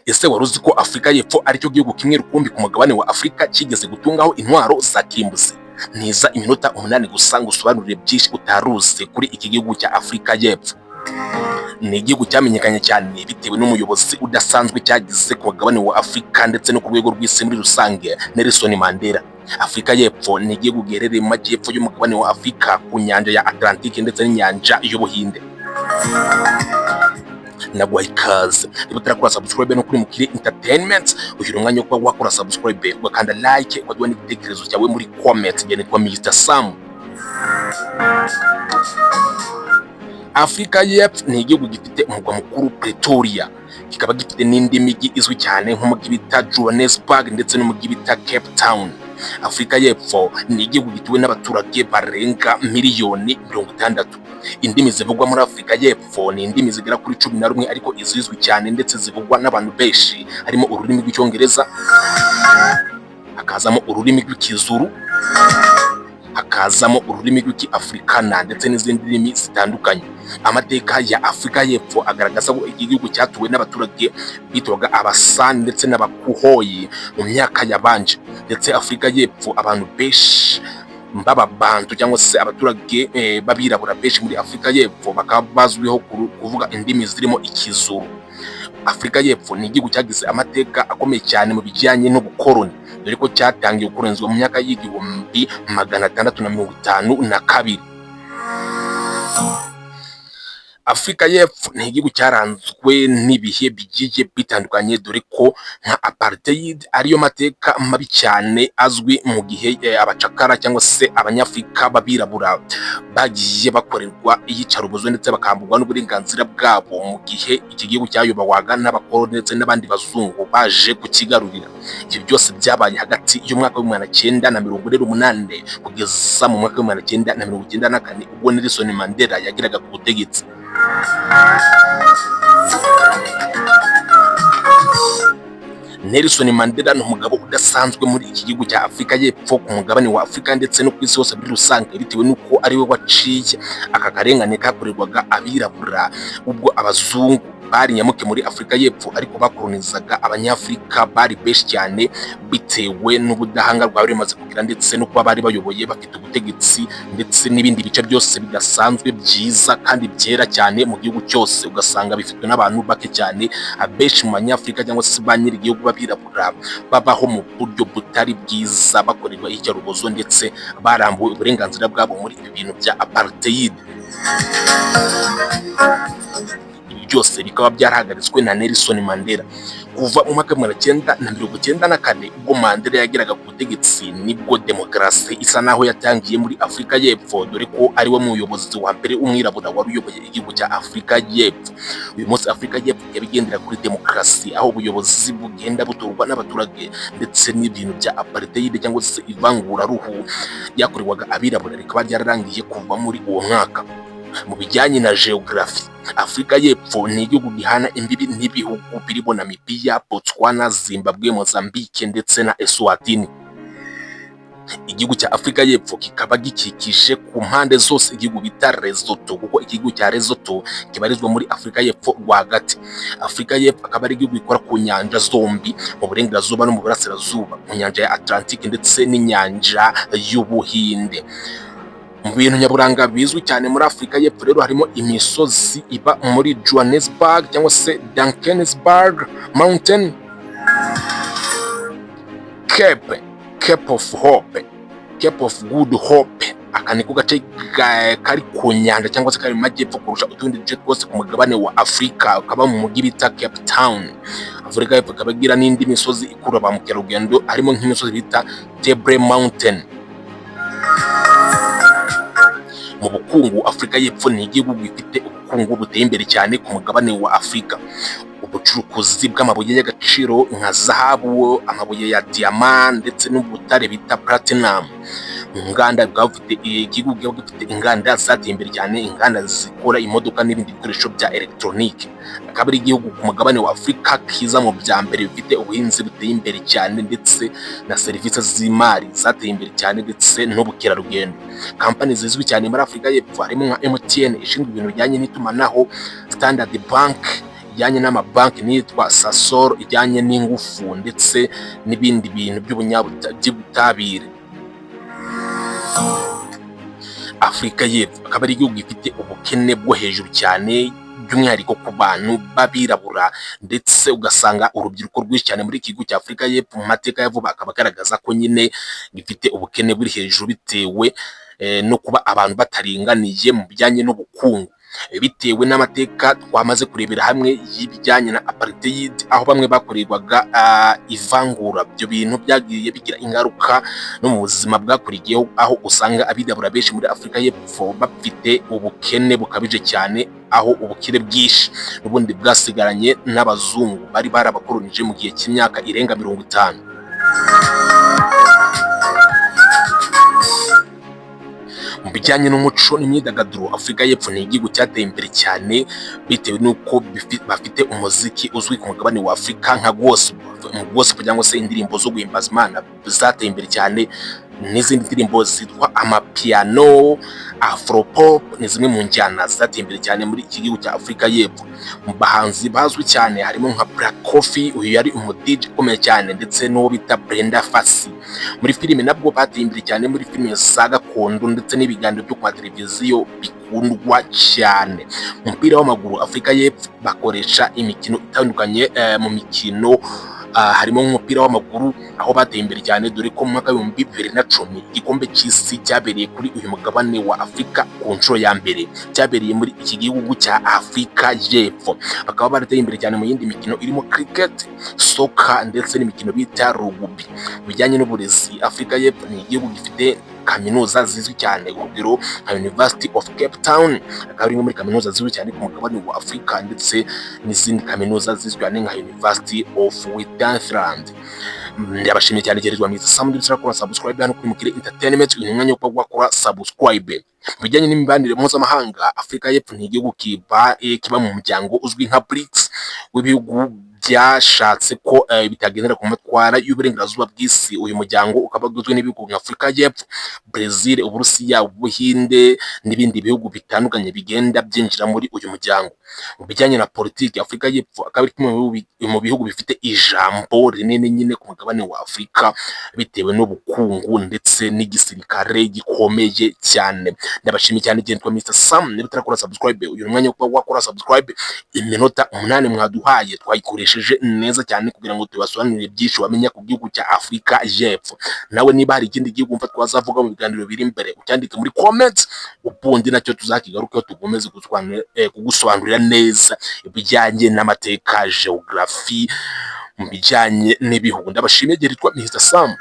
Ese wari uzi ko Afurika y'Epfo aricyo gihugu kimwe rukumbi ku mugabane wa Afurika kigeze gutungaho intwaro za kirimbuzi? Niza iminota 8 gusa ngo usobanurire byinshi utaruzi kuri iki gihugu cya Afurika y'Epfo. Ni igihugu cyamenyekanye cyane bitewe n'umuyobozi udasanzwe cyagize ku mugabane wa Afurika ndetse no ku rwego rw'isi muri rusange, Nelson Mandela. Afurika y'Epfo ni igihugu giherereye mu majyepfo y'umugabane wa Afurika, ku nyanja ya Atlantique ndetse n'inyanja y'Ubuhinde. Naguhaye ikaze. Niba utarakora subscribe no kuri Mukire Entertainment, uyu ni umwanya wo kuba wakora subscribe, ugakanda like, ukaduha n'igitekerezo cyawe muri comment. Njye nitwa Mr Sam. Afurika y'Epfo ni igihugu gifite umurwa mukuru Pretoria, kikaba gifite n'indi mijyi izwi cyane nk'umujyi bita Johannesburg ndetse n'umujyi bita Cape Town. Afurika y'Epfo ni igihugu gituwe n'abaturage barenga miliyoni 60. Indimi zivugwa muri Afurika y'Epfo ni indimi zigera kuri 11, ariko izizwi cyane ndetse zivugwa n'abantu benshi harimo ururimi rw'Icyongereza, hakazamo ururimi rw'Ikizuru, hakazamo ururimi rw'Ikiafurikana ndetse n'izindi ndimi zitandukanye. Amateka ya Afurika y'Epfo agaragaza ko iki gihugu cyatuwe n'abaturage bitwaga Abasani ndetse n'Abakuhoyi mu myaka yabanje. Ndetse Afurika y'Epfo, abantu benshi b'Ababantu cyangwa se abaturage b'abirabura benshi muri Afurika y'Epfo bakaba bazwiho kuvuga indimi zirimo Ikizuru. Afurika y'Epfo ni igihugu cyagize amateka akomeye cyane mu bijyanye n'ubukoloni, dore ko cyatangiye gukolonizwa mu myaka y'1652. Afurika y'Epfo ni igihugu cyaranzwe n'ibihe bigiye bitandukanye, dore ko nka apartheid ariyo mateka mabi cyane azwi mu gihe abacakara cyangwa se Abanyafurika b'abirabura bagiye bakorerwa iyicarubozo ndetse bakamburwa n'uburenganzira bwabo mu gihe iki gihugu cyayoborwaga n'abakoloni ndetse n'abandi bazungu baje kukigarurira. Ibyo byose byabaye hagati y'umwaka w'1948 kugeza mu mwaka w'1994, ubwo Nelson Mandela yageraga ku butegetsi. Nelson Mandela ni umugabo udasanzwe muri iki gihugu cya Afurika y'Epfo, ku mugabane wa Afurika ndetse no ku isi hose muri rusange, bitewe n'uko ariwe waciye aka karengane kakorerwaga abirabura ubwo abazungu bari nyamuke muri Afurika y'Epfo, ariko bakolonizaga Abanyafurika bari benshi cyane bitewe n'ubudahangarwa bari bamaze kugira ndetse no kuba bari bayoboye, bafite ubutegetsi ndetse n'ibindi bice byose bidasanzwe byiza kandi byera cyane mu gihugu cyose, ugasanga bifitwe n'abantu bake cyane. Abenshi mu Banyafurika cyangwa se ba nyir'igihugu b'abirabura babaho mu buryo butari bwiza, bakorerwa iyicarubozo ndetse barambuwe uburenganzira bwabo muri ibi bintu bya apartheid. Ibi byose bikaba byarahagaritswe na Nelson Mandela kuva mu mwaka w'1994. Ubwo Mandela yageraga ku butegetsi, nibwo demokarasi isa naho yatangiye muri Afurika y'Epfo, dore ko ariwe muyobozi wa mbere w'umwirabura wari uyoboye igihugu cya Afurika y'Epfo. Uyu munsi Afurika y'Epfo ikaba igendera kuri demokarasi, aho ubuyobozi bugenda butorwa n'abaturage, ndetse n'ibintu bya apartheid cyangwa se ivanguraruhu ryakorerwaga abirabura rikaba ryararangiye kuva muri uwo mwaka. Mu bijyanye na geography, Afurika y'Epfo ni igihugu gihana imbibi n'ibihugu birimo Namibia, Botswana, Zimbabwe, Mozambique ndetse na Eswatini. Igihugu cya Afurika y'Epfo kikaba gikikije ku mpande zose igihugu bita Lesotho, kuko igihugu cya Lesotho kibarizwa muri Afurika y'Epfo rwagati. Afurika y'Epfo akaba ari igihugu gikora ku nyanja zombi, mu burengerazuba no mu burasirazuba, mu nyanja ya Atlantique ndetse n'inyanja y'Ubuhinde. Mu bintu nyaburanga bizwi cyane muri Afurika y'Epfo rero harimo imisozi iba muri Johannesburg cyangwa se Drakensberg Mountain, Cape of Hope, Cape of Good Hope. Aka niko gace kari ku nyanja cyangwa se kari mu majyepfo kurusha utundi duce twose ku mugabane wa Afurika, kaba mu mujyi bita Cape Town. Afurika y'Epfo ikaba igira n'indi misozi ikurura ba mukerarugendo, harimo nk'imisozi bita Table Mountain. Mu bukungu, Afurika y'Epfo ni igihugu gifite ubukungu buteye imbere cyane ku mugabane wa Afurika. Ubucurukuzi bw'amabuye y'agaciro nka zahabu, amabuye ya diyama ndetse n'ubutare bita platinum. Mu nganda bukaba bufite, igihugu kikaba gifite inganda zateye imbere cyane, inganda zikora imodoka n'ibindi bikoresho bya elegitoronike. Akaba ari igihugu ku mugabane wa Afurika kiza mu bya mbere bifite ubuhinzi buteye imbere cyane ndetse na serivisi z'imari zateye imbere cyane ndetse n'ubukerarugendo. Kampani zizwi cyane muri Afurika y'Epfo harimo nka MTN ishinzwe ibintu bijyanye n'itumanaho, Standard Bank. ijyanye n'amabanki, n'iyitwa Sasol ijyanye n'ingufu ndetse n'ibindi bintu by'ubutabire. Afurika y'Epfo akaba ari igihugu gifite ubukene bwo hejuru cyane, by'umwihariko ku bantu b'abirabura, ndetse ugasanga urubyiruko rwinshi cyane muri iki gihugu cya Afurika y'Epfo mu mateka ya vuba akaba agaragaza ko nyine gifite ubukene buri hejuru, bitewe no kuba abantu bataringaniye mu bijyanye n'ubukungu, bitewe n'amateka twamaze kurebera hamwe y'ibijyanye na apartheid, aho bamwe bakorerwaga ivangura. Ibyo bintu byagiye bigira ingaruka no mu buzima bwakurikiyeho, aho usanga abirabura benshi muri Afurika y'Epfo bafite ubukene bukabije cyane, aho ubukire bwinshi n'ubundi bwasigaranye n'abazungu bari barabakoronije mu gihe cy'imyaka irenga 50. Mu bijyanye n'umuco n'imyidagaduro, Afurika y'Epfo ni igihugu cyateye imbere cyane bitewe n'uko bafite umuziki uzwi ku mugabane wa Afurika nka gospel cyangwa se indirimbo zo guhimbaza Imana zateye imbere cyane, n'izindi ndirimbo zitwa amapiano, afropop, ni zimwe mu njyana zateye imbere cyane muri iki gihugu cya Afurika y'Epfo. Mu bahanzi bazwi cyane harimo nka Black Coffee, uyu yari umu DJ ukomeye cyane, ndetse n'uwo bita Brenda Fassie. Muri filime nabwo bateye imbere cyane, muri filime za gakondo ndetse n'ibiganiro byo ku mateleviziyo bikundwa cyane. Mu mupira w'amaguru, Afurika y'Epfo bakoresha imikino itandukanye, mu mikino harimo nk'umupira w'amaguru, aho bateye imbere cyane, dore ko mu mwaka w'2010 igikombe cy'isi cyabereye kuri uyu mugabane wa Afurika ku nshuro ya mbere cyabereye muri iki gihugu cya Afurika y'Epfo. Bakaba barateye imbere cyane mu yindi mikino irimo cricket, soccer ndetse n'imikino bita rugby. Mu bijyanye n'uburezi, Afurika y'Epfo ni igihugu gifite kaminuza zizwi cyane, urugero nka University of Cape Town, akaba ari imwe muri kaminuza zizwi cyane ku mugabane wa Afurika, ndetse n'izindi kaminuza zizwi cyane nka University of Witwatersrand. Ndabashimiye cyane, gerezwa mwiza Sam, ndetse kora subscribe hano kuri Mukire Entertainment. Uyu mwanya wo kuba wakora subscribe. Mu bijyanye n'imibanire mpuzamahanga, Afurika y'Epfo ni igihugu kiba mu muryango uzwi nka BRICS w'ibihugu byashatse ko bitagendera ku matwara y'uburengerazuba bw'isi. Uyu muryango ukaba ugizwe n'ibihugu nka Afurika y'Epfo, Brazil, Uburusiya, Ubuhinde n'ibindi bihugu bitandukanye bigenda byinjira muri uyu muryango. Mu bijyanye na politiki, Afurika y'Epfo akaba ari kimwe mu bihugu bifite ijambo rinini nyine ku mugabane wa Afurika, bitewe n'ubukungu ndetse n'igisirikare gikomeye cyane. Ndabashimiye cyane, nitwa Mr Sam. Niba utarakora subscribe, uyu mwanya wo kuba wakora subscribe. Iminota 8 mwaduhaye twayikoresheje neza cyane kugira ngo tubasobanurire byinshi wamenya ku gihugu cya Afurika y'Epfo. Nawe niba hari ikindi gihugu wumva twazavuga mu biganiro biri imbere, ucyandike muri comments, ubundi nacyo tuzakigarukeho, tugomeze kugusobanurira neza ibijyanye n'amateka, geography, mu bijyanye n'ibihugu. Ndabashimiye, nitwa Mr Sam.